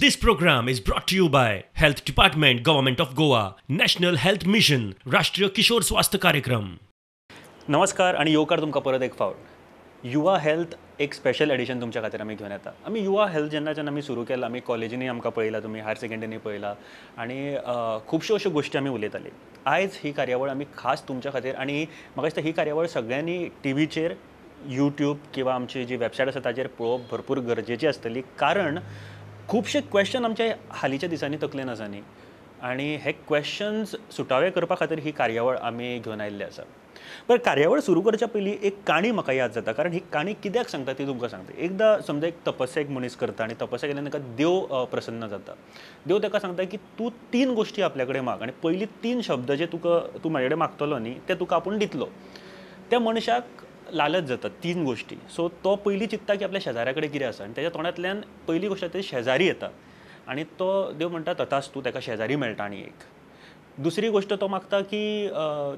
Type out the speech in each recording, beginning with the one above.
This program is brought to you by Health Department, Government of Goa, National Health Mission, Rashtriya Kishore Swasthya Karyakram. नमस्कार आणि येवकार तुमकां परत एक फावट. युवा हेल्थ एक स्पेशल एडिशन तुमच्या खातीर आमी घेवन येता. आमी युवा हेल्थ जेन्नाच्यान आमी सुरू केला, आमी कॉलेजींनी आमकां पळयला, तुमी हायर सेकंडरीनी पळयला आनी खुबश्यो अश्यो गोश्टी आमी उलयताली. आयज ही कार्यावळ आमी खास तुमच्या खातीर, आनी म्हाका दिसता ही कार्यावळ सगळ्यांनी टीव्हीचेर, यूट्यूब किंवा आमची जी वेबसायट आसा ताजेर पळोवप भरपूर गरजेची आसतली, कारण खुबशे क्वेश्चन आमच्या हालींच्या दिसांनी तकलेन आसा न्ही, आनी हे क्वेश्चन्स सुटावे करपा खातीर ही कार्यावळ आमी घेवन आयिल्ली आसा. पण कार्यावळ सुरू करच्या पयलीं एक काणी म्हाका याद जाता, कारण ही काणी कित्याक सांगता ती तुमकां सांगता. एकदां समजा एक तपस्या एक मनीस करता आनी तपस्या केल्यान ताका देव प्रसन्न जाता. देव ताका सांगता की तूं तीन गोश्टी आपल्या कडेन माग आनी पयलीं तीन शब्द जे तुका तूं म्हाजे कडेन मागतलो न्ही ते तुका आपूण दितलो. त्या मनशाक लालच जाता तीन गोश्टी, सो तो पयलीं चिंत्ता की आपल्या शेजाऱ्या कडेन कितें आसा, आनी ताच्या तोंडांतल्यान पयली गोश्ट ती शेजारी येता आनी तो देव म्हणटा तथास्तु, ताका शेजारी मेळटा. आनी एक दुसरी गोश्ट तो मागता की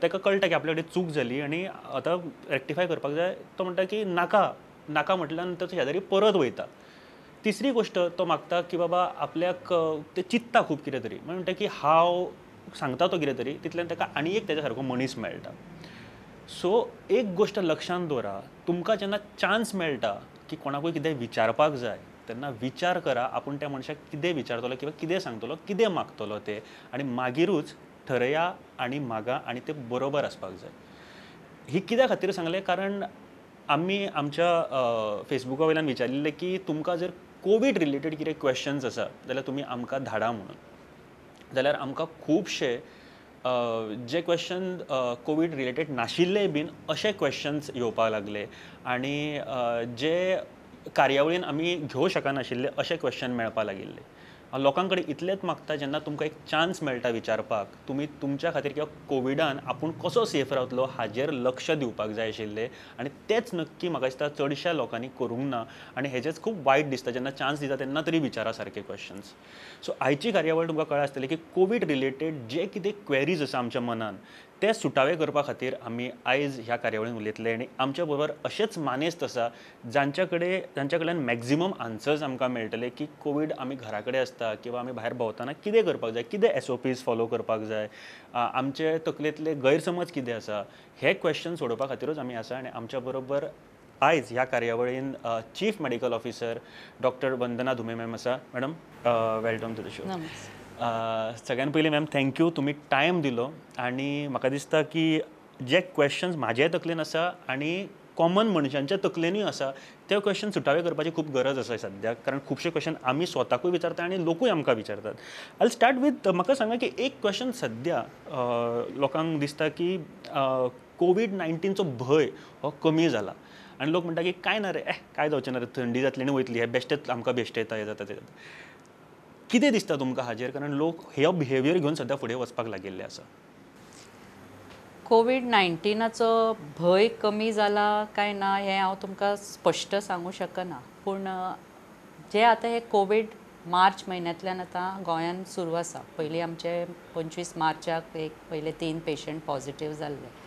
ताका कळटा की आपल्या कडेन चूक जाली आनी आतां रेक्टिफाय करपाक जाय. तो म्हणटा की नाका नाका म्हटल्या नंतर तो शेजारी परत वयता. तिसरी गोश्ट तो मागता की बाबा आपल्याक ते चिंत्ता खूब कितें तरी, म्हणटा की हांव सांगता तो कितें तरी, तितल्यान ताका आनी एक ताच्या सारको मनीस मेळटा. सो एक गोश्ट लक्षांत दवरा, तुमकां जेन्ना चान्स मेळटा की कोणाकूय कितें विचारपाक जाय तेन्ना विचार करा आपूण त्या मनशाक कितें विचारतलो किंवा कितें सांगतलो, कितें मागतलो तें, आनी मागीरूच ठरया आनी मागा, आनी तें बरोबर आसपाक जाय. ही कित्या खातीर सांगलें, कारण आमी आमच्या फेसबुका वयल्यान विचारिल्लें की तुमकां जर कोवीड रिलेटेड कितें क्वेश्चन्स आसा जाल्यार तुमी आमकां धाडा म्हणून. जाल्यार आमकां खुबशे जे क्वेश्चन कोवीड रिलेटेड नाशिल्ले बीन अशे क्वेश्चन्स येवपाक लागले आनी जे कार्यावळीन आमी घेवं शकनाशिल्ले अशे क्वेश्चन मेळपाक लागिल्ले. लोकां कडेन इतलेंच मागता, जेन्ना तुमकां एक चान्स मेळटा विचारपाक, तुमी तुमच्या खातीर किंवा कोविडान आपूण कसो सेफ रावतलो हाजेर लक्ष दिवपाक जाय आशिल्लें, आनी तेंच नक्की म्हाका दिसता चडश्या लोकांनी करूंक ना, आनी हेजेंच खूब वायट दिसता. जेन्ना चान्स दिता तेन्ना तरी विचारा सारके क्वेश्चन्स. सो आयची कार्यावळ तुमकां कळ्ळा आसतलें की कोवीड रिलेटेड जे कितें क्वेरीज आसा आमच्या मनान ते सुटावे करपा खातीर आमी आयज ह्या कार्यावळीन उलयतले. आनी आमच्या बरोबर अशेंच मानेस्त आसा जांच्या कडल्यान मॅक्झिमम आन्सर्स आमकां मेळटले की कोवीड आमी घरा कडेन आसता किंवा आमी भायर भोंवतना कितें करपाक जाय, कितें SOPs follow करपाक जाय, आमचे तकलेंतले गैरसमज कितें आसा, हे क्वेश्चन सोडोवपा खातीरूच आमी आसा. आनी आमच्या बरोबर आयज ह्या कार्यावळीन chief medical officer doctor Vandana Dhume ma'am आसा. Madam, welcome to the show. सगळ्यान पयलीं मॅम thank you, तुमी टायम दिलो. आनी म्हाका दिसता की जे क्वेश्चन्स म्हाज्या तकलेन आसा आनी कॉमन मनशांच्या तकलेनूय आसा ते क्वेश्चन सुटावे करपाची खूब गरज आसा सद्याक, कारण खुबशे क्वेश्चन आमी स्वताकूय विचारता आनी लोकूय आमकां विचारतात. I start with, म्हाका सांगा की एक क्वेश्चन सद्या लोकांक दिसता की कोवीड 19चो भंय हो कमी जाला आनी लोक म्हणटा की कांय ना रे, काय जावचें ना रे, थंडी जातली आनी वयतली, हे बेश्टेच आमकां बेश्टे येता, हें जाता तें जाता. कितें दिसता तुमकां हाजेर, कारण लोक हे बिहेवियर घेवन सद्या फुडें वचपाक लागिल्ले आसा? कोवीड 19चो भंय कमी जाला काय ना हें हांव तुमकां स्पश्ट सांगूं शकना, पूण जे आतां हे कोवीड मार्च म्हयन्यांतल्यान आतां गोंयांत सुरू आसा. पयलीं आमचे 25 मार्चाक एक पयले 3 पेशंट पॉझिटीव जाल्ले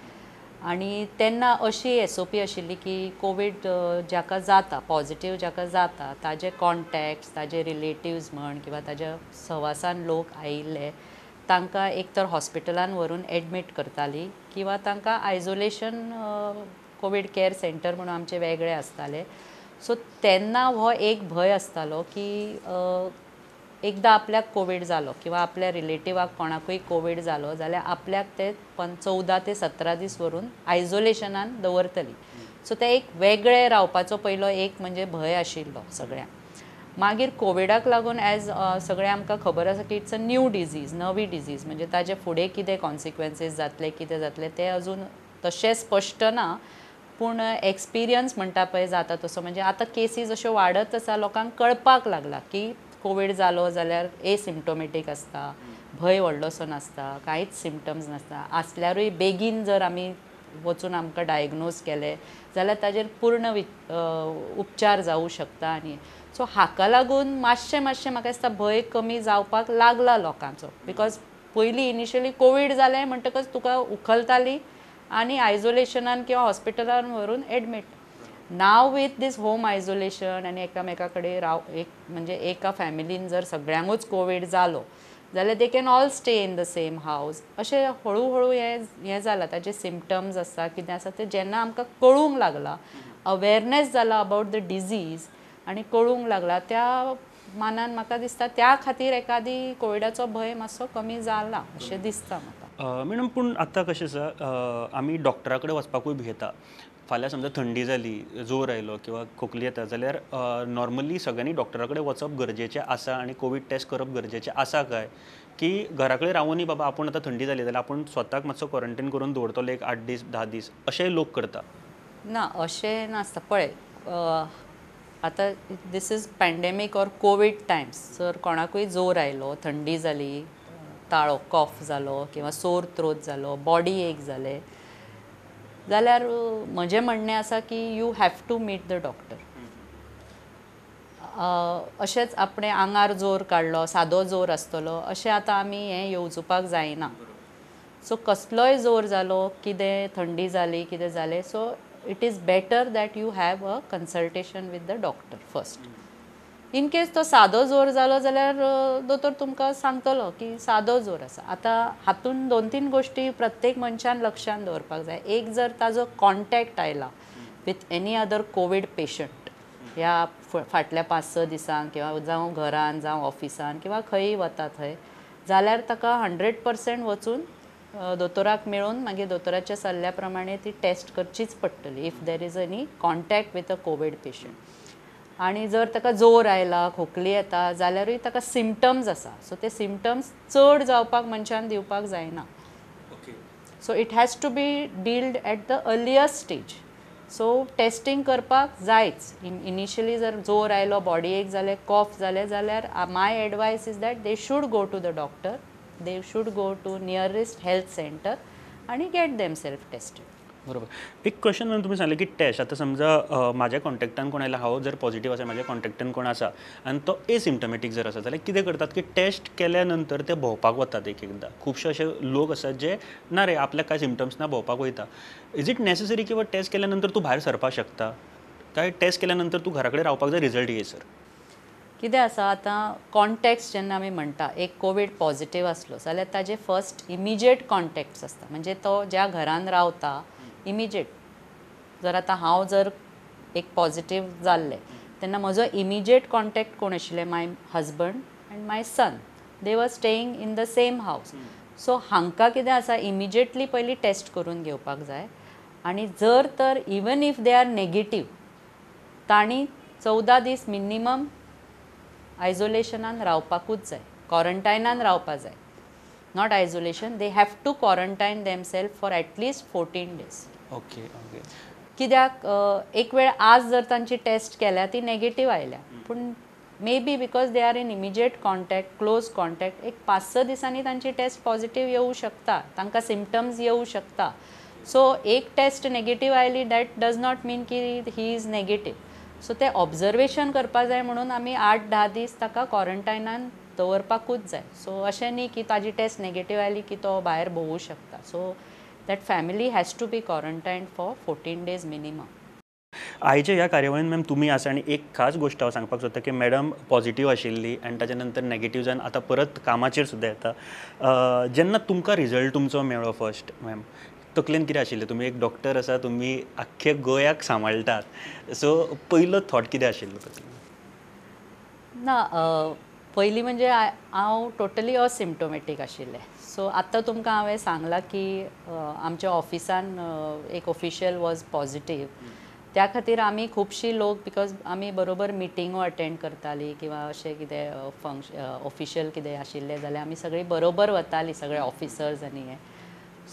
आनी तेन्ना अशी SOP आशिल्ली की कोवीड जाका जाता, पॉझिटीव जाका जाता, ताजे कॉन्टॅक्ट्स, ताजे रिलेटिव्ज म्हण किंवा ताज्या सहवासान लोक आयिल्ले तांकां एक तर हॉस्पिटलान व्हरून एडमीट करताली किंवा तांकां आयसोलेशन कोवीड केअर सेंटर म्हणून आमचे वेगळे आसताले. सो तेन्ना हो एक भंय आसतालो की एकदां आपल्याक कोवीड जालो किंवा आपल्या रिलेटिवाक कोणाकूय कोवीड जालो जाल्यार आपल्याक ते 14 ते 17 दीस व्हरून आयसोलेशनान दवरतली. सो ते एक वेगळे रावपाचो पयलो एक म्हणजे भंय आशिल्लो सगळ्यांक. मागीर कोविडाक लागून एज सगळें आमकां खबर आसा की it's a new disease, नवी डिजीज, म्हणजे ताजे फुडें कितें कॉन्सिक्वन्सीस जातले, कितें जातलें तें अजून तशें स्पश्ट ना, पूण एक्सपिरियन्स म्हणटा पळय जाता तसो, म्हणजे आतां केसीस अश्यो वाडत आसा, लोकांक कळपाक लागला की कोवीड जालो जाल्यार एसिम्टोमॅटीक आसता, भंय व्हडलोसो नासता, कांयच सिमटम्स नासता, आसल्यारूय बेगीन जर आमी वचून आमकां डायग्नोज केलें जाल्यार ताजेर पूर्ण उपचार जावूं शकता. आनी सो हाका लागून मातशें मातशें म्हाका दिसता भंय कमी जावपाक लागला लोकांचो, because पयलीं इनिशियली कोवीड जालें म्हणटकच तुका उखलताली आनी आयसोलेशनान किंवा हॉस्पिटलान व्हरून admit. Now with this home isolation आनी एकामेका कडेन राव, एक म्हणजे एका फॅमिलीन जर सगळ्यांकूच कोवीड जालो जाल्यार they can all stay in the same house. अशें हळू हळू हें जालां. ताजे सिमटम्स आसा कितें आसा तें जेन्ना आमकां कळूंक लागलां, अवेरनेस जाला अबावट the disease आनी कळूंक लागला, त्या मानान म्हाका दिसता त्या खातीर एकादी कोविडाचो भंय मातसो कमी जाला अशें दिसता म्हाका. मॅडम, पूण आतां कशें आसा, आमी डॉक्टरा कडेन वचपाकूय भियेता. फाल्यां समजा थंडी जाली, जोर आयलो किंवा खोकली येता जाल्यार नॉर्मली सगळ्यांनी डॉक्टरा कडेन वचप गरजेचें आसा आनी कोवीड टेस्ट करप गरजेचें आसा काय की घरा कडेन रावूनय बाबा आपूण आतां थंडी जाली जाल्यार आपूण स्वताक मातसो क्वॉरंटीन करून दवरतलो एक 8 दीस 10 दीस, अशेंय लोक करता? ना, अशें नासता. पळय आतां this is pandemic or COVID times. जर कोणाकूय जोर आयलो, थंडी जाली, ताळो कॉफ जालो किंवा सोर थ्रोट जालो, बॉडी एक जालें जाल्यार म्हजें म्हणणें आसा की you have to meet the doctor. अशेंच आपणें आंगार जोर काडलो, सादो जोर आसतलो अशें आतां आमी हें येवजुपाक जायना. सो कसलोय जोर जालो, कितें थंडी जाली, कितें जालें, so it is better that you have a consultation with the doctor first. In case तो सादो जोर जालो जाल्यार दोतोर तुमकां सांगतलो की सादो जोर आसा. आतां हातून 2-3 गोश्टी प्रत्येक मनशान लक्षान दवरपाक जाय. एक, जर ताजो कॉन्टॅक्ट आयला with any other COVID patient ह्या फाटल्या 5-6 दिसांक किंवा जावं घरान जावं ऑफिसान किंवा खंयी वता थंय, जाल्यार ताका 100% वचून दोतोराक मेळून मागीर दोतोराच्या सल्ल्या प्रमाणे ती टेस्ट करचीच पडटली if there is any contact with a COVID patient. आनी जर ताका जोर आयला, खोकली येता जाल्यारूय ताका सिमटम्स आसा, सो ते सिमटम्स चड जावपाक मनशान दिवपाक जायना. So it has to be dealed at the earliest stage. So testing करपाक जायच. इनिशियली जर जोर आयलो, बॉडी एक जालें, कॉफ जालें जाल्यार my advice is that they should go to the doctor, they should go to nearest health centre आनी गेट देम सेल्फ टेस्टेड. बरोबर. एक क्वेश्चन मॅम, तुमी सांगलें की टेस्ट आतां समजा म्हाज्या कॉन्टेक्टान कोण आयला, हांव जर पॉझिटिव्ह आसा, म्हाज्या कॉन्टेक्टान कोण आसा आनी तो एसिम्टमॅटीक जर आसा जाल्यार कितें करतात की टेस्ट केल्या नंतर ते भोंवपाक वतात. एक एकदां खुबशे अशे लोक आसात जे ना रे आपल्याक कांय सिमटम्स ना, भोंवपाक वयता. Is it necessary किंवा टेस्ट केल्या नंतर तूं भायर सरपाक शकता काय टेस्ट केल्या नंतर तूं घरा कडेन रावपाक जाय रिजल्ट येयसर? कितें आसा आतां कॉन्टॅक्ट्स जेन्ना आमी म्हणटा, एक कोवीड पॉझिटिव्ह आसलो जाल्यार ताजे फर्स्ट इमिजिएट कॉन्टॅक्ट्स आसता, म्हणजे तो ज्या घरान रावता इमिजिएट. जर आतां हांव जर एक पॉझिटिव्ह जाल्लें तेन्ना म्हजो इमिजिएट कॉन्टॅक्ट कोण आशिल्ले, my husband and my son, they were staying in the same house. So हांकां कितें आसा, इमिजिएटली पयलीं टेस्ट करून घेवपाक जाय. आनी जर तर even if they are negative, तांणी 14 दीस मिनिमम आयसोलेशनान रावपाकूच जाय, क्वॉरंटायनान रावपा जाय. Not isolation, they have to quarantine themselves for at least 14 days. Okay okay. कित्याक एक वेळ आज जर तांची टेस्ट केल्या ती नेगेटीव आयल्या, पूण may be because they are in immediate contact, close contact, एक 5-6 दिसांनी तांची टेस्ट पॉझिटिव्ह येवं शकता, तांकां सिमटम्स येवं शकता. सो एक टेस्ट नेगेटीव आयली that does not मीन की he is negative. सो ते ऑब्जर्वेशन करपा जाय म्हणून आमी 8-10 दीस ताका क्वॉरंटायनान दवरपाकूच जाय. सो अशें न्ही की ताजी टेस्ट नेगेटीव आयली की तो भायर भोंवूं शकता. So that family has to be quarantined for 14 days minimum. आयच्या ह्या कार्यावळीन मॅम तुमी आसा आनी एक खास गोश्ट हांव सांगपाक सोदता की मॅडम पॉझिटिव्ह आशिल्ली आनी ताच्या नंतर नेगेटीव जावन आतां परत कामाचेर सुद्दां येता. जेन्ना तुमकां रिजल्ट तुमचो मेळ्ळो फर्स्ट मॅम, तकलेन कितें आशिल्लें? तुमी एक डॉक्टर आसा, तुमी आख्खे गोंयाक सांबाळटात, सो पयलो थॉट कितें आशिल्लो तकलेन? ना, पयलीं म्हणजे हांव टोटली असिम्टोमॅटीक आशिल्लें. सो आतां तुमकां हांवें सांगलां की आमच्या ऑफिसान एक ऑफिशियल वॉज पॉझिटीव, त्या खातीर आमी खुबशीं लोक, because आमी बरोबर मिटिंगो अटेंड करतालीं किंवा अशें कितें फंक्शन ऑफिशियल कितें आशिल्लें जाल्यार आमी सगळीं बरोबर वतालीं, सगळे ऑफिसर्स आनी हें.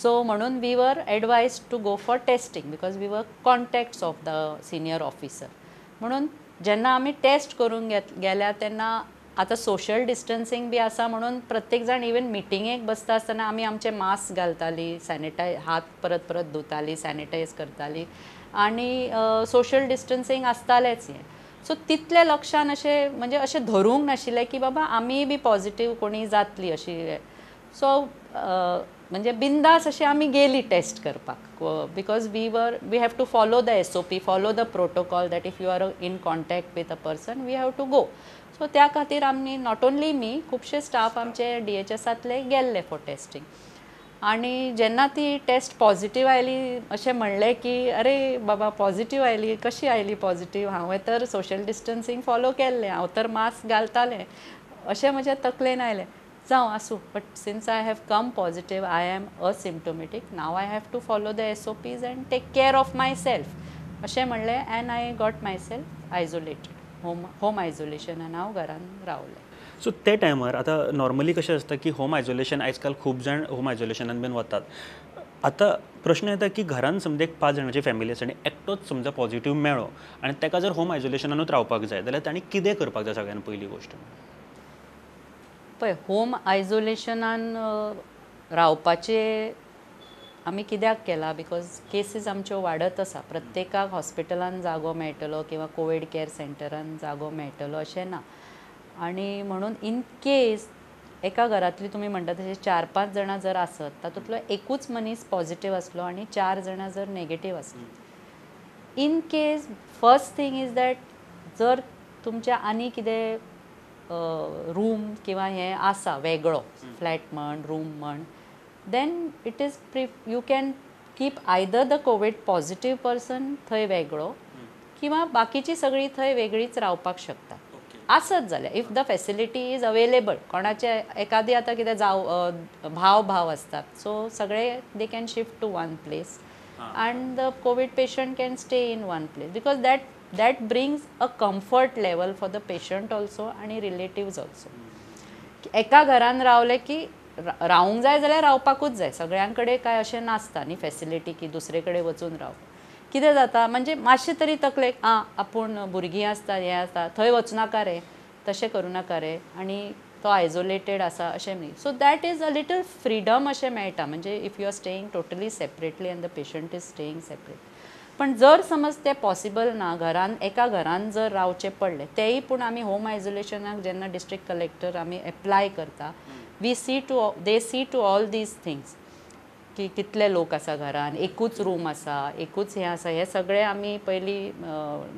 सो म्हणून we were advise to go for testing because we were contacts of the senior officer. म्हणून जेन्ना आमी टेस्ट करूंक गेल्या तेन्ना आतां सोशल डिस्टन्सिंग बी आसा म्हणून प्रत्येक जाण इवन मिटिंगेक बसता आसतना आमी आमचे मास्क घालतालीं, सॅनिटायज, हात परत परत धुतालीं, सॅनिटायज करतालीं आनी सोशल डिस्टन्सिंग आसतालेंच हें. सो तितलें लक्षान अशें म्हणजे अशें धरूंक नाशिल्लें की बाबा आमीय बी पॉझिटिव्ह कोणी जातली अशी. सो म्हणजे बिंदास अशें आमी गेली टेस्ट करपाक because we have to follow the SOP, follow the protocol that if you are in contact with a person we have to go. So त्या खातीर आमी not only मी, खुबशे स्टाफ आमचे डीएचएसांतले गेल्ले फॉर टेस्टिंग. आनी जेन्ना ती टेस्ट पॉझिटिव्ह आयली अशें म्हणलें की अरे बाबा पॉझिटिव्ह आयली, कशी आयली पॉझिटिव्ह, हांवें तर सोशल डिस्टन्सिंग फॉलो केल्लें, हांव तर मास्क घालतालें, अशें म्हज्या तकलेन आयलें. जावं आसूं, but since I have come positive, I am asymptomatic, now I have to follow the SOPs and take care of myself अशें म्हणलें. And I got myself isolated, home आयजोलेशनान हांव घरान रावलें. सो ते टायमार आतां नॉर्मली कशें आसता की होम आयजोलेशन आयज काल खूब जाण होम आयजोलेशनान बीन वतात. आतां प्रश्न येता की घरान समजा एक 5 जाणांची फॅमिली आसा आनी एकटोच समजा पॉझिटिव्ह मेळ्ळो आनी ताका जर होम आयजोलेशनानूच रावपाक जाय जाल्यार तांणी कितें करपाक जाय सगळ्यान पयली गोश्ट? पळय, होम आयजोलेशनान रावपाचें आमी कित्याक केलां, because cases आमच्यो वाडत आसा. प्रत्येकाक हॉस्पिटलान जागो मेळटलो किंवा कोवीड केअर सेंटरान जागो मेळटलो अशें ना. आनी म्हणून इन केस एका घरांतली तुमी म्हणटा तशें 4-5 जाणां जर आसत तातूंतलो एकूच मनीस पॉझिटिव्ह आसलो आनी 4 जाणां जर नेगेटीव आसली, in case first thing is that जर तुमच्या आनी कितें रूम किंवा हें आसा वेगळो फ्लॅट म्हण रूम म्हण, then it is you can keep either the COVID positive person थंय वेगळो किंवा बाकीची सगळी थंय वेगळीच रावपाक शकता आसत जाल्यार, if the facility is available. कोणाचे एकादी आतां कितें जाव भाव भाव आसतात, सो सगळे they can shift to one place and the COVID patient can stay in one place because that brings a comfort level for the patient also आनी रिलेटिव्ज ऑल्सो. एका घरान रावले की रावंक जाय जाल्यार रावपाकूच जाय, सगळ्यां कडेन काय अशें नासता न्ही फॅसिलिटी की दुसरे कडेन वचून रावपाक. कितें जाता म्हणजे मातशें तरी तकलेक आं आपूण भुरगीं आसता हें आसता थंय वचनाका रे, तशें करूं नाका रे, आनी तो आयजोलेटेड आसा अशें न्ही. So that is a little freedom अशें मेळटा, म्हणजे if you are staying totally separately and the patient is staying separate. पण जर समज तें पॉसिबल ना, घरान एका घरान जर रावचें पडलें तेंय पूण आमी होम आयजोलेशनाक जेन्ना डिस्ट्रिक्ट कलेक्टर आमी एप्लाय करता, we see to they see to all these things की कितले लोक आसा घरान, एकूच रूम आसा, एकूच हें आसा, हें सगळें आमी पयलीं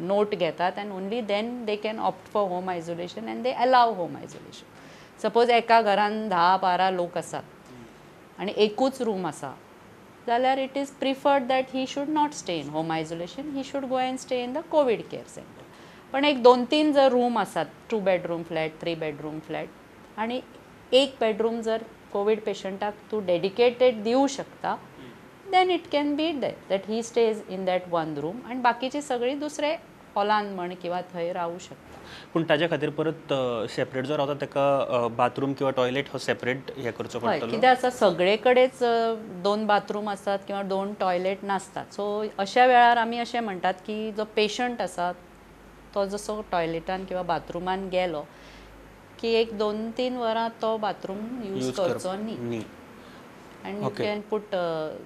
नोट घेतात and only then they can opt for home isolation and they allow home isolation. Suppose एका घरान 10-12 लोक आसात आनी एकूच रूम आसा जाल्यार it is preferred that he should not stay in home isolation, he should go and stay in the COVID care centre. पण एक 2-3 जर रूम आसात, 2 बेडरूम फ्लॅट, 3 बेडरूम फ्लॅट, आनी एक बेडरूम जर कोवीड पेशंटाक तूं डेडिकेटेड दिवं शकता, then it can be that he stays in that one room आनी बाकीची सगळीं दुसरे हॉलान म्हण किंवा थंय रावूं शकता. पूण ताज्या खातीर परत सेपरेट जो रावता ताका बाथरूम किंवा टॉयलेट हो सेपरेट हें करचो पडटलो. कितें आसा सगळे कडेच 2 बाथरूम आसतात किंवा 2 टॉयलेट नासतात. सो अशा वेळार आमी अशें म्हणटात की जो पेशंट आसा तो जसो टॉयलेटान किंवा बाथरुमान गेलो की एक 2-3 वरां तो बाथरूम यूज करचो न्ही, आनी you can put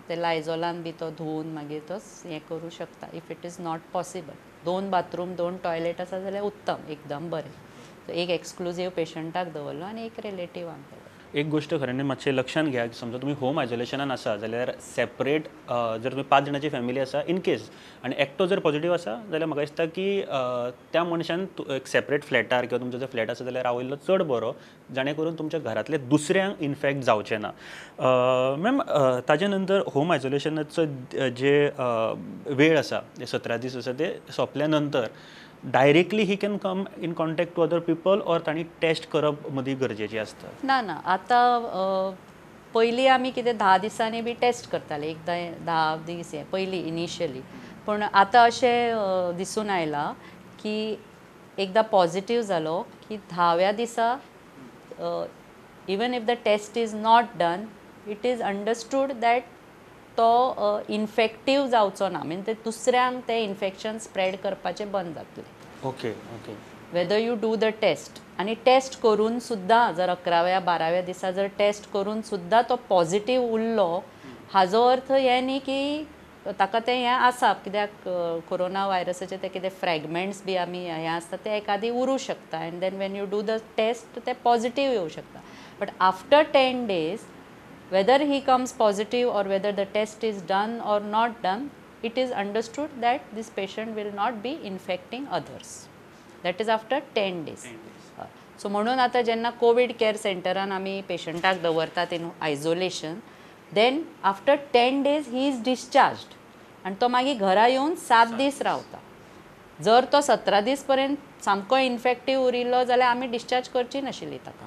ते लायझॉलान बी तो धुवून मागीर तो हें करूं शकता if it is not possible. 2 bathroom 2 toilet आसा जाल्यार उत्तम, एकदम बरें. एक एक्सक्लुजीव पेशंटाक दवरलो आनी एक रिलेटिवांक दवरलो. एक गोश्ट खऱ्यांनी मातशें लक्षांत घेया, समजा तुमी होम आयजोलेशनान आसा जाल्यार सेपरेट जर तुमी 5 जाणांची फॅमिली आसा इन केस आनी एकटो जर पॉझिटिव्ह आसा जाल्यार म्हाका दिसता की त्या मनशान एक सेपरेट फ्लॅटार किंवा तुमचो जर फ्लॅट आसा जाल्यार राविल्लो चड बरो, जाणे करून तुमच्या घरांतले दुसऱ्यांक इन्फेक्ट जावचें ना. मॅम, ताजे नंतर होम आयजोलेशनाचो जे वेळ आसा, 17 दीस आसा ते सोंपल्या नंतर directly he can come in contact to other people or तांणी टेस्ट करप मदीं गरजेची आसता? ना ना, आतां पयलीं आमी कितें 10 दिसांनी बी टेस्ट करताले, एकदां 10 दीस हें पयलीं इनिशियली. पूण आतां अशें दिसून आयलां की एकदां पॉझिटिव्ह जालो की 10व्या दिसा even if the test is not done it is understood that तो इन्फेक्टीव जावचो ना, म्हणजे दुसऱ्यांक ते इन्फेक्शन स्प्रेड करपाचें बंद जातलें. Okay okay. Whether you do the test, आनी टेस्ट करून सुद्दां जर 11व्या 12व्या दिसा जर टेस्ट करून सुद्दां तो पॉझिटिव्ह उरलो, हाजो अर्थ हें न्ही की ताका तें हें आसा, कित्याक कोरोना व्हायरसाचे ते कितें फ्रेगमेंट्स बी आमी हें आसता ते एकादी उरूं शकता and then when you do the test ते पॉझिटिव्ह येवं शकता. But after 10 days Whether he comes positive or whether the test is done or not done, it is understood that this patient will not be infecting others. That is after 10 days. So म्हणून आतां जेन्ना Covid care सेंटरान आमी पेशंटाक दवरतात in isolation, then after 10 days he is discharged आनी तो मागीर घरा येवन 7 दीस रावता. जर तो 17 दीस पर्यंत सामको इन्फेक्टीव उरिल्लो जाल्यार आमी डिस्चार्ज करची नाशिल्ली ताका.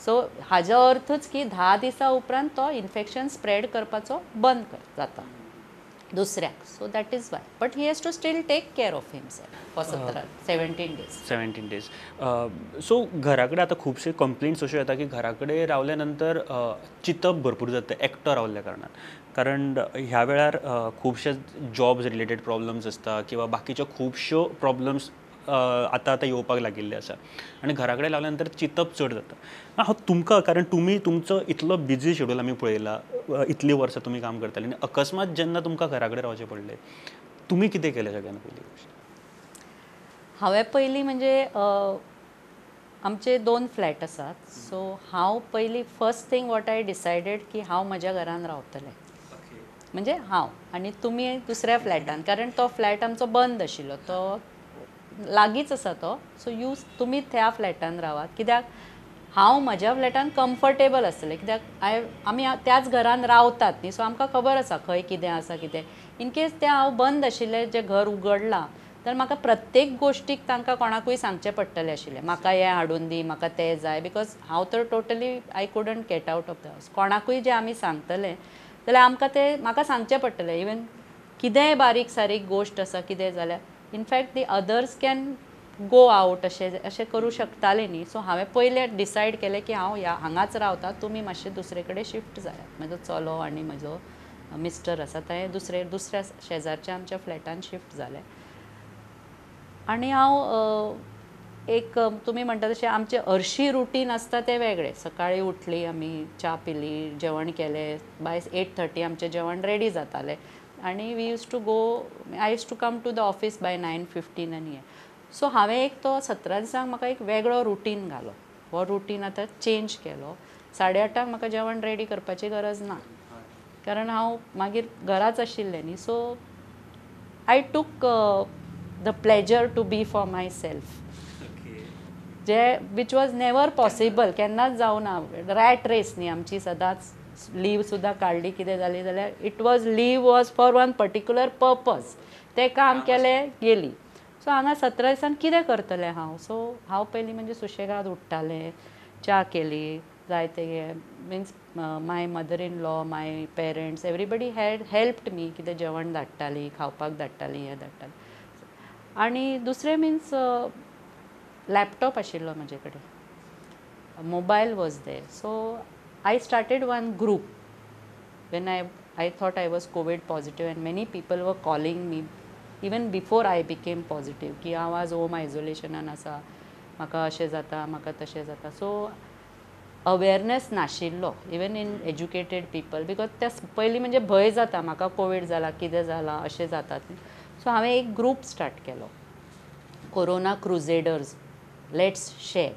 सो हाजो अर्थच की 10 दिसां उपरांत तो इन्फेक्शन स्प्रेड करपाचो बंद जाता दुसऱ्याक. So that is why, but he has to still take care of himself for 17 days. 17 days. So घरा कडेन आतां खुबशे कंप्लेंट्स अश्यो येता की घरा कडेन रावल्या नंतर चिंतप भरपूर जाता एकटो रावल्ल्या कारणान, कारण ह्या वेळार खुबशे जॉब्स रिलेटेड प्रॉब्लम्स आसता किंवा बाकीच्यो खुबश्यो प्रॉब्लम्स आतां आतां येवपाक लागिल्ले आसा आनी घरा कडेन रावल्या नंतर चिंतप चड जाता. हांव तुमकां, कारण तुमी तुमचो इतलो बिजी शेड्यूल आमी पळयला, इतलीं वर्सां तुमी काम करताली आनी अकस्मात जेन्ना तुमकां घरा कडेन रावचें पडलें, तुमी कितें केलें सगळ्यान पयलीं गोश्ट? हांवें पयलीं म्हणजे आमचे 2 फ्लॅट आसात, सो हांव पयलीं first thing what I decided की हांव म्हज्या घरान रावतलें. म्हणजे हांव आनी तुमी दुसऱ्या फ्लॅटान, कारण तो फ्लॅट आमचो बंद आशिल्लो, तो लागींच आसा तो. सो you तुमी त्या फ्लॅटान रावात, कित्याक हांव म्हज्या फ्लॅटान कम्फर्टेबल आसतलें, कित्याक आमी त्याच घरान रावतात न्ही, सो आमकां खबर आसा खंय कितें आसा कितें. इनकेस तें हांव बंद आशिल्लें जें घर उगडलां तर म्हाका प्रत्येक गोश्टीक तांकां कोणाकूय सांगचें पडटलें आशिल्लें, म्हाका हें हाडून दी, म्हाका तें जाय, because हांव तर totally I couldn't get out of the house. कोणाकूय जें आमी सांगतले जाल्यार आमकां तें म्हाका सांगचें पडटलें, इवन कितेंय बारीक सारीक गोश्ट आसा कितें जाल्यार in fact the others can go out अशें अशें करूं शकताले न्ही. सो हांवें पयलें डिसायड केलें की हांव ह्या हांगाच रावता, तुमी मातशे दुसरे कडेन शिफ्ट जायात. म्हजो चलो आनी म्हजो मिस्टर आसा ते दुसरे दुसऱ्या शेजारच्या आमच्या फ्लॅटान शिफ्ट जाले. आनी हांव एक तुमी म्हणटा तशें आमचें हरशीं रुटीन आसता तें वेगळें. सकाळीं उठली आमी, च्या पिली, जेवण केलें, बाय 8:30 आमचें जेवण रेडी जातालें आनी we used to go, I used to come to the office by 9:15 आनी हें. सो हांवें एक तो 17 दिसांक म्हाका एक वेगळो रुटीन घालो. हो रुटीन आतां चेंज केलो. 8:30 म्हाका जेवण रेडी करपाची गरज ना, कारण हांव मागीर घराच आशिल्लें न्ही. So I took the pleasure to be for myself, J which was never possible, केन्नाच जावना. रॅट रेस न्ही आमची, सदांच लीव सुद्दां काडली कितें जाली जाल्यार it was leave was for one particular purpose, तें काम केलें गेली. सो हांगा 17 दिसान कितें करतलें हांव? सो हांव पयलीं म्हणजे सुशेगाद उठ्ठालें, च्या केली, जायते means my mother in law, my parents, everybody had helped me, कितें जेवण धाडटाली, खावपाक धाडटाली, हें धाडटाली. आनी दुसरें मिन्स लॅपटॉप आशिल्लो म्हजे कडेन, mobile was there. So I started one group when I thought I was COVID positive and many people were calling me even before I became positive की हांव आज होम आयसोलेशनान आसा, म्हाका अशें जाता, म्हाका तशें जाता. सो अवेरनेस नाशिल्लो even in educated people, because त्या पयलीं म्हणजे भंय जाता, म्हाका कोवीड जाला कितें जाला अशें जातात. सो हांवें एक ग्रूप स्टार्ट केलो, कोरोना क्रुजेडर्स let's share.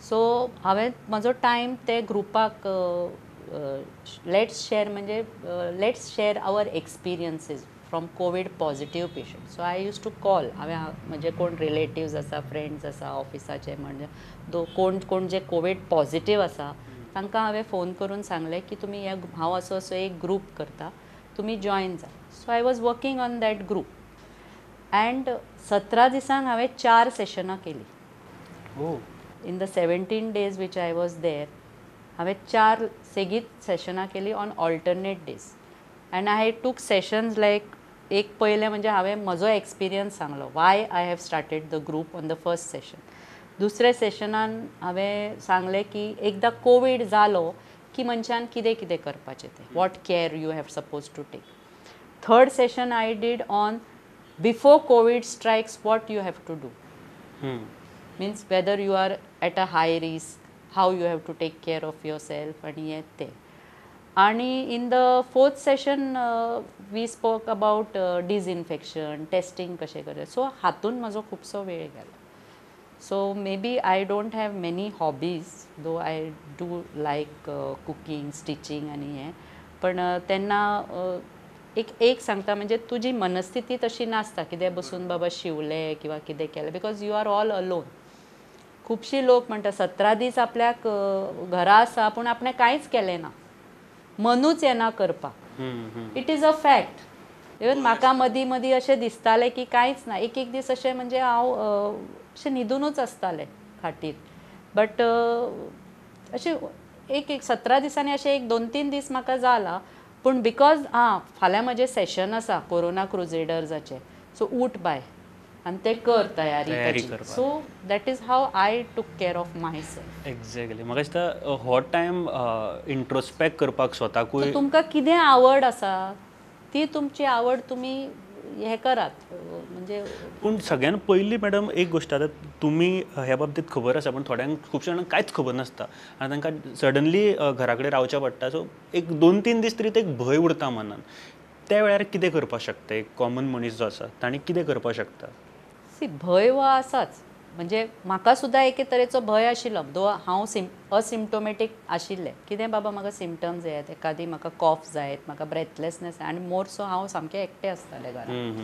सो हांवें म्हजो टायम ते ग्रुपाक let's share म्हणजे let's share our experiences from COVID positive patient. So I used to call, हांवें म्हजे कोण रिलेटिव्स आसा, फ्रेंड्स आसा, ऑफिसाचे म्हणजे कोण कोण जे कोवीड पॉझिटीव आसा तांकां हांवें फोन करून सांगलें की तुमी ह्या हांव असो असो एक ग्रूप करता, तुमी जॉयन जा. So I was working on that group and 17 दिसांक हांवें 4 सेशनां केलीं. In the 17 days which I was there हांवें 4 सेगीत सेशनां केलीं on alternate days. And I took sessions like एक पयलें म्हणजे हांवें म्हजो एक्सपिरियन्स सांगलो, why I have started the group on the first session. दुसऱ्या सेशनान हांवें सांगलें की एकदां कोवीड जालो की मनशान कितें कितें करपाचें तें, what care you have suppose to take. Third session I did on before COVID strikes what you have to do, means whether you are at a high risk, how you have to take care of yourself आनी हें तें. आनी in the fourth session we spoke about disinfection, testing कशें करचें. So हातून म्हजो खुबसो वेळ गेलो. So maybe I don't have many hobbies, though I do like cooking, stitching आनी हें, पण तेन्ना एक एक सांगता म्हणजे तुजी मनस्थिती तशी नासता कितें बसून बाबा शिवलें किंवा कितें केलें, because you are all alone. खुबशी लोक म्हणटा 17 दीस आपल्याक घरा आसा पूण आपणें कांयच केलें ना, मनूच येना करपाक. It is a fact. Even म्हाका मदीं मदीं अशें दिसतालें की कांयच ना, एक एक दीस अशें म्हणजे हांव अशें न्हिदुनूच आसतालें खाटीर. बट अशें एक एक 17 दिसांनी अशें एक 2-3 दीस म्हाका जाला, पूण because आं फाल्यां म्हजें सेशन आसा कोरोना क्रुजेडर्साचें, सो उठ बाय आनी तें कर तयारी. So that is how I took care of myself. Exactly. म्हाका दिसता हो टायम इंट्रोस्पेक्ट करपाक स्वताकूय, तुमकां कितें आवड आसा ती तुमची आवड तुमी हें करात म्हणजे. पूण सगळ्यान पयलीं मॅडम एक गोश्ट, आतां तुमी ह्या बाबतींत खबर आसा, पूण थोड्यांक खुबश्या जाणांक कांयच खबर नासता आनी तांकां सडनली घरा कडेन रावचें पडटा. सो एक 2-3 दीस तरी ते एक भंय उरता मनान. त्या वेळार कितें करपाक शकता एक कॉमन मनीस जो आसा तांणी कितें करपाक शकता? सी, भंय हो आसाच, म्हणजे म्हाका सुद्दां एके तरेचो भंय आशिल्लो. दो हांव असिम्टोमॅटीक आशिल्लें, कितें बाबा म्हाका सिमटम्स येत, एकादी म्हाका कॉफ जायत, म्हाका ब्रेथलेसनेस, आनी मोर सो हांव सामकें एकटें आसतालें घरांत.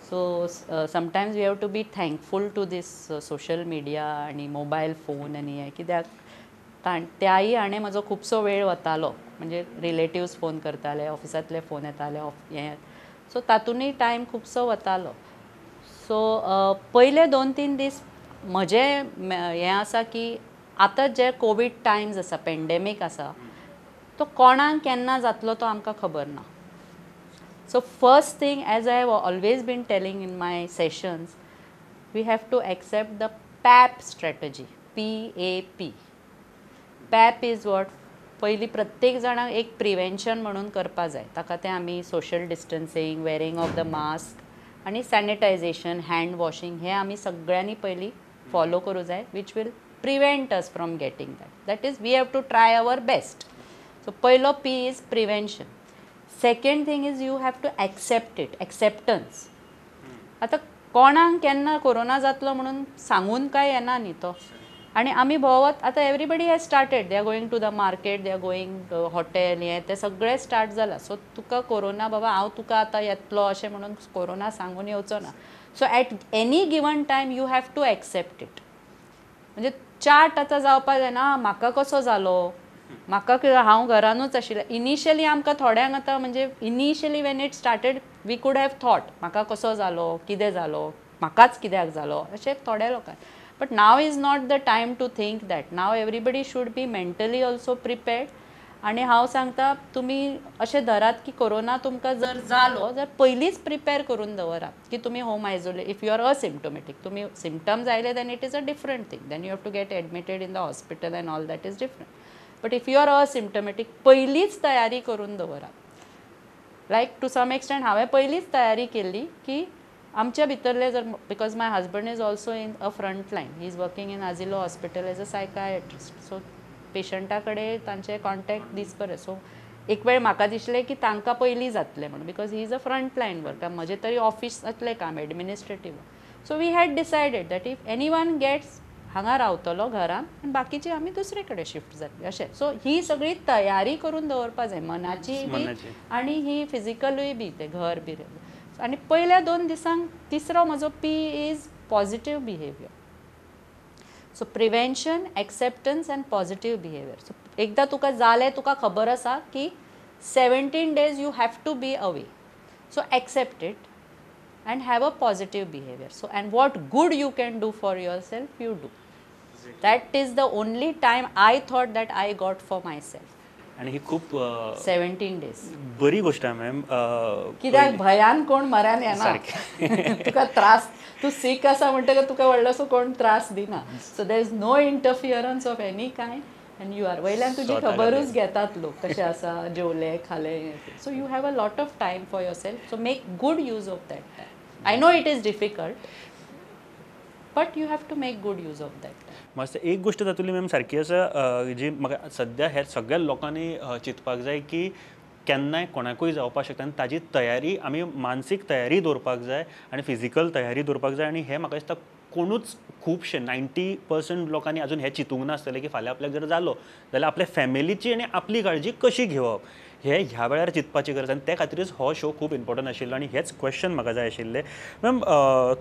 So sometimes we have to be thankful to this social media आनी मोबायल फोन आनी हें, कित्याक त्याय हाणें म्हजो खुबसो वेळ वतालो. म्हणजे रिलेटिव्स फोन करताले, ऑफिसांतले फोन येताले, हें, सो तातूंतय टायम खुबसो वतालो. सो पयले 2-3 दीस म्हजें हें आसा की आतां जे कोवीड टायम्स आसा, पेंडेमीक आसा, तो कोणाक केन्ना जातलो तो आमकां खबर ना. So first thing, as I have always been telling in my sessions, we have to accept the PAP strategy, PAP. PAP is what? पयलीं प्रत्येक जाणांक एक प्रिवेन्शन म्हणून करपा जाय, ताका तें आमी social distancing, wearing of the mask आनी सॅनिटायझेशन, हँड वॉशिंग हें आमी सगळ्यांनी पयलीं फॉलो करूं जाय, which will prevent us from getting that. That is, we have to try our best. So पयलो P is prevention. Second thing is you have to accept it, acceptance. आतां कोणाक केन्ना कोरोना जातलो म्हणून सांगून काय येना न्ही तो, आनी आमी भोंवत आतां everybody has started, they are going to the market, they are going hotel, हें तें सगळें स्टार्ट जालां. सो तुका कोरोना बाबा हांव तुका आतां येतलो अशें म्हणून कोरोना सांगून येवचो ना. So at any given time you have to accept it. म्हणजे चार्ट आतां जावपा जायना, म्हाका कसो जालो, म्हाका हांव घरानूच आशिल्लें. इनिशियली आमकां थोड्यांक आतां म्हणजे initially when it started we could have thought म्हाका कसो जालो, कितें जालो, म्हाकाच कित्याक जालो अशें थोड्या लोकांक. But now is not the time to think that. Now everybody should be mentally also prepared. आनी हांव सांगता तुमी अशें धरात की कोरोना तुमकां जर जालो जर पयलींच प्रिपेर करून दवरात की तुमी home isolate. If you are asymptomatic, तुमी सिमटम्स आयले then it is a different thing, then you have to get admitted in the hospital and all that is different. But if you are asymptomatic पयलींच तयारी करून दवरात. लायक to some extent हांवें पयलींच तयारी केल्ली की आमच्या भितरले जर, because my husband is also in a front line, he is working in Azilo hospital as a psychiatrist. So पेशंटा कडेन तांचे कॉन्टेक्ट दीसभर. सो एक वेळ म्हाका दिसलें की तांकां पयलीं जातलें म्हणून, because he is a front line worker, म्हजें तरी ऑफिसांतलें काम administrative. So we had decided that if any one gets, हांगा रावतलो घरान आनी बाकीची आमी दुसरे कडेन शिफ्ट जातली अशें. सो ही सगळी तयारी करून दवरपा जाय, मनाची बी आनी ही फिजिकलूय बी, तें घर बी. आनी पयल्या 2 दिसांक तिसरो म्हजो P is positive behaviour. So prevention, acceptance and positive behaviour. So एकदां तुका जालें, तुका खबर आसा की 17 days you have to be away, so accept it and have a positive behaviour. So and what good you can do for yourself you do. That is the only time I thought that I got for myself. आनी ही खूब 17 days बरी गोश्ट आहा ma'am, कित्याक भंयान कोण मरान येना. तुका त्रास, तूं सीक आसा म्हणटकच तुका व्हडलोसो कोण त्रास दिना. So there is no interference of any kind and you are, वयल्यान तुजी खबरूच घेतात लोक, कशें आसा, जेवले खाले. So you have a lot of time for yourself, so make good use of that time. I know it is difficult, but you have to make good use of that. मस्त एक गोष्ट तातूंतली मॅम सारकी आसा जी म्हाका सद्या हे सगळ्या लोकांनी चिंतपाक जाय की केन्नाय कोणाकूय जावपाक शकता आनी ताजी तयारी आमी मानसीक तयारी दवरपाक जाय आनी फिजिकल तयारी दवरपाक जाय. आनी हें म्हाका दिसता कोणूच खुबशे 90% लोकांनी अजून हें चिंतूंक नासतलें की फाल्यां आपल्याक जर जालो जाल्यार आपल्या फॅमिलीची आनी आपली काळजी कशी घेवप हे ह्या वेळार चिंतपाची गरज आनी ते खातीरच हो शो खूब इम्पॉर्टंट आशिल्लो आनी हेच क्वेश्चन म्हाका जाय आशिल्लें. मॅम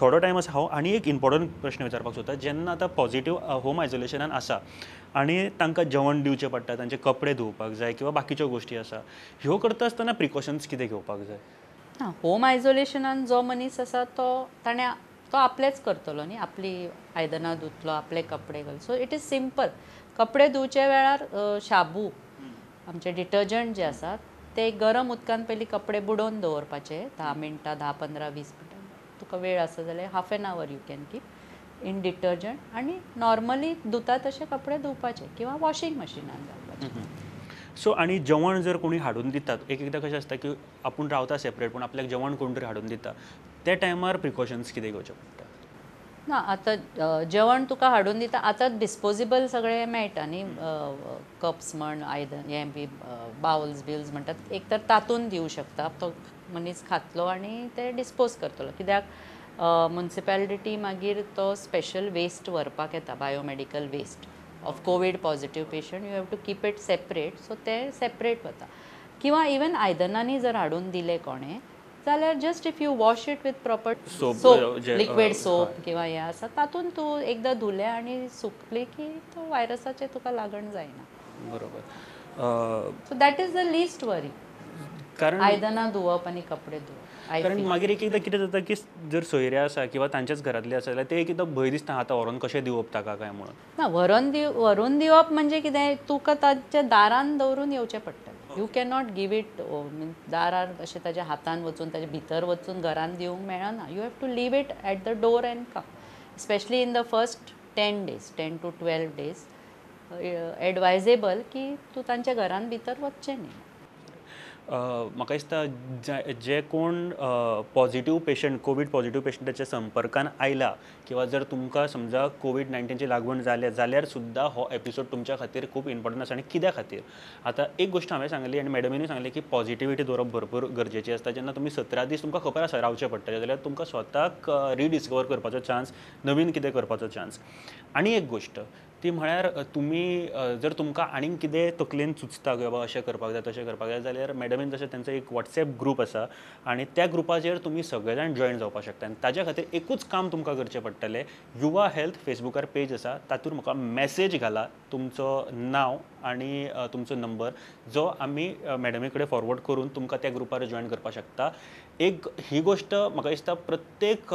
थोडो टायम आसा, हांव आनी एक इम्पॉर्टंट प्रश्न विचारपाक सोदता. जेन्ना आतां पॉझिटीव होम आयसोलेशनान आसा आनी तांकां जेवण दिवचें पडटा, तांचे कपडे धुवपाक जाय किंवा बाकीच्यो गोश्टी आसा, ह्यो करता आसतना प्रिकॉशन्स कितें घेवपाक जाय? ना, होम आयसोलेशनान जो मनीस आसा तो ताणें तो आपलेच करतलो न्ही, आपली आयदनां धुतलो, आपले कपडे घाल. So it is simple. कपडे धुवचे वेळार शाबू आमचे डिटर्जंट जे आसा ते गरम उदकान पयलीं कपडे बुडोवन दवरपाचे 10 मिनटां, 10, 15, 20 मिनटां, तुका वेळ आसा जाल्यार half an hour you can keep in detergent आनी नॉर्मली धुता तशे कपडे धुवपाचे किंवा वॉशिंग मशिनान घालपाचे. सो आनी जेवण जर कोणी हाडून दितात, एक एकदां कशें आसता की आपूण रावता सेपरेट पूण आपल्याक जेवण कोण तरी हाडून दिता, त्या टायमार प्रिकॉशन्स कितें घेवचें पडटा? ना, आतां जेवण तुका हाडून दिता, आतां डिस्पोजेबल सगळें मेळटा न्ही, कप्स म्हण, आयदन हें बी बावल्स बिल्स म्हणटात, एक तर तातूंत दिवं शकता, तो मनीस खातलो आनी ते डिस्पोज करतलो. कित्याक म्युनिसिपेलिटी मागीर तो स्पेशल वेस्ट व्हरपाक येता, biomedical waste of COVID positive patient, you have to keep it separate. So ते सेपरेट वता. किंवा इवन आयदनांनी जर हाडून दिले कोणें जाल्यार just if you wash it with proper soap, liquid soap किंवा हें आसा तातूंत तूं एकदां धुलें आनी सुकली की तो व्हायरसाचें तुका लागण जायना. बरोबर. So that is the least worry, कारण आयदनां धुवप आनी कपडे धुवप. कारण मागीर एक एकदां कितें जाता की जर सोयरे आसा किंवा तांच्याच घरांतले आसा जाल्यार ते एक एकदां भंय दिसता आतां व्हरोन कशें दिवप ताका काय म्हणून. ना, व्हरून दिवप म्हणजे कितें, तुका ताच्या दारान दवरून येवचें पडटलें. You cannot give it दारार अशें ताज्या हातान वचून ताज्या भितर वचून घरान दिवंक मेळना. You have to leave it at the door and come. Specially in the first 10 days, 10 to 12 days advisable की तूं तांच्या घरान भितर वचचें न्ही. म्हाका दिसता जे कोण पॉझिटीव पेशंट, कोवीड पॉझिटीव पेशंटाच्या संपर्कान आयला किंवा जर तुमकां समजा कोवीड-19ची लागवण जाल्या जाल्यार सुद्दां हो एपिसोड तुमच्या खातीर खूब इम्पॉर्टंट आसा. आनी कित्या खातीर आतां एक गोश्ट हांवें सांगली आनी मॅडमीनूय सांगलें की पॉझिटिविटी दवरप भरपूर गरजेची आसता. जेन्ना तुमी 17 दीस तुमकां खबर आसा रावचें पडटलें जाल्यार तुमकां स्वताक रिडिस्कवर करपाचो चान्स, नवीन कितें करपाचो चान्स. आनी एक गोश्ट ती म्हळ्यार तुमी जर तुमकां आनीक कितें तकलेन सुचता की बाबा अशें करपाक जाय तशें करपाक जाय जाल्यार मॅडमीन जशें तेंचो एक वॉट्सएप ग्रूप आसा आनी त्या ग्रुपाचेर तुमी सगळे जाण जॉयन जावपाक शकता. आनी ताज्या खातीर एकूच काम तुमकां करचें पडटलें, युवा हेल्थ फेसबुकार पेज आसा तातूंत म्हाका मॅसेज घाला तुमचो नांव आनी तुमचो नंबर, जो आमी मॅडमी कडेन फॉरवर्ड करून तुमकां त्या ग्रुपार जॉयन करपाक शकता. एक ही गोश्ट म्हाका दिसता प्रत्येक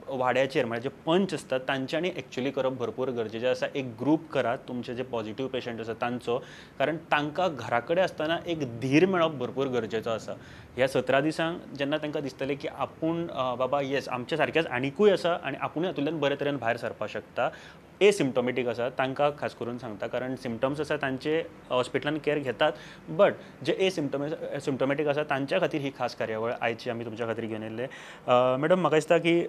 वाड्याचेर म्हळ्यार जे पंच आसतात तांच्यांनी एक्चुअली करप भरपूर गरजेचें आसा. एक ग्रूप करात तुमचे जे पॉझिटीव पेशंट आसा तांचो, कारण तांकां घरा कडेन आसतना एक धीर मेळप भरपूर गरजेचो आसा. ह्या 17 दिसांक जेन्ना तांकां दिसतलें की आपूण बाबा येस आमच्या सारकेच आनिकूय आसा आनी आपुणूय हातूंतल्यान बरे तरेन भायर सरपाक शकता. एसिम्टोमेटीक आसा तांकां खास करून सांगता, कारण सिमटम्स आसा तांचे हॉस्पिटलान केअर घेतात, बट जे एसिम्टोमेटीक आसा तांच्या खातीर ही खास कार्यावळ आयची आमी तुमच्या खातीर घेवन येयल्ले. मॅडम म्हाका दिसता की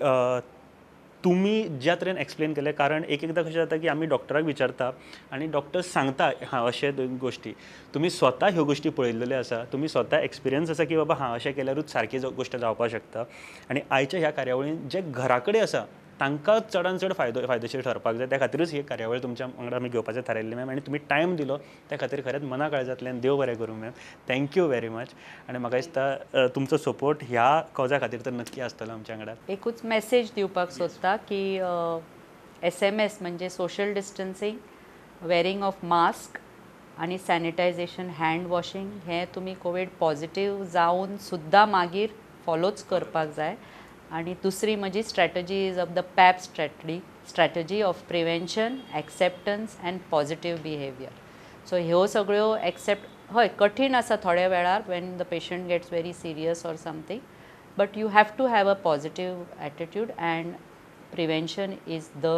तुमी ज्या तरेन एक्सप्लेन केलें, कारण एक एकदां कशें जाता की आमी डॉक्टराक विचारता आनी डॉक्टर सांगता हां अशें गोश्टी, तुमी स्वता ह्यो गोश्टी पळयल्ल्यो आसा, तुमी स्वता एक्सपिरियन्स आसा की बाबा हां अशें केल्यारूच सारकी गोश्ट जावपाक शकता. आनी आयच्या ह्या कार्यावळीन जे घरा कडेन आसा तांकां चडान चड फायदेशीर ठरपाक जाय, त्या खातीरूच ही कार्यावळ तुमच्या वांगडा आमी घेवपाचें थारायल्लें मॅम. आनी तुमी टायम दिलो त्या खातीर खरेंच मना काळजांतल्यान देव बरें करूं ma'am. Thank you very much. आनी म्हाका दिसता तुमचो सपोर्ट ह्या कॉजा खातीर तर नक्की आसतलो आमच्या वांगडा. एकूच मॅसेज दिवपाक सोदता की SMS म्हणजे social distancing, wearing of mask आनी सॅनिटायझेशन, हँड वॉशिंग हें तुमी कोवीड पॉझिटीव जावन सुद्दां मागीर फॉलोच करपाक जाय. आणि दुसरी म्हजी strategy is of the PAP strategy of prevention, acceptance and positive behaviour. So ह्यो सगळ्यो एक्सेप्ट हय कठीण आसा थोड्या वेळार when the patient gets very serious or something, but you have to have a positive attitude and prevention is the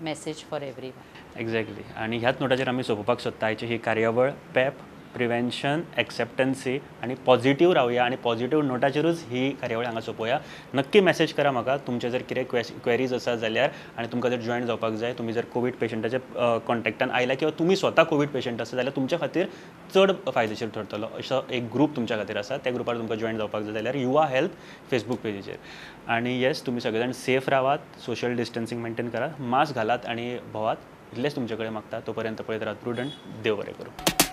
message for everyone. Exactly. आनी ह्याच नोटाचेर आमी सोंपोवपाक सोदता आयची ही कार्यावळ पॅप. प्रिवेन्शन, एक्सेप्टन्सी आनी पॉझिटिव्ह रावया आनी पॉझिटिव्ह नोटाचेरूच ही कार्यावळ हांगा सोंपोवया. नक्की मॅसेज करा म्हाका तुमचे जर कितें क्वेरीज आसा जाल्यार आनी तुमकां जर जॉयन जावपाक जाय, तुमी जर कोवीड पेशंटाच्या कॉन्टेक्टान आयला किंवा तुमी स्वता कोवीड पेशंट आसा जाल्यार तुमच्या खातीर चड फायदेशीर ठरतलो असो एक ग्रूप तुमच्या खातीर आसा. त्या ग्रुपार तुमकां जॉयन जावपाक जाय जाल्यार युवा हेल्थ फेसबूक पेजीचेर. आनी येस, तुमी सगळे जाण सेफ रावात, सोशल डिस्टन्सिंग मेंटेन करात, मास्क घालात आनी भोवात, इतलेंच तुमचे कडेन मागता. तो पर्यंत पळयत राहात प्रुडंट. देव बरें करूं.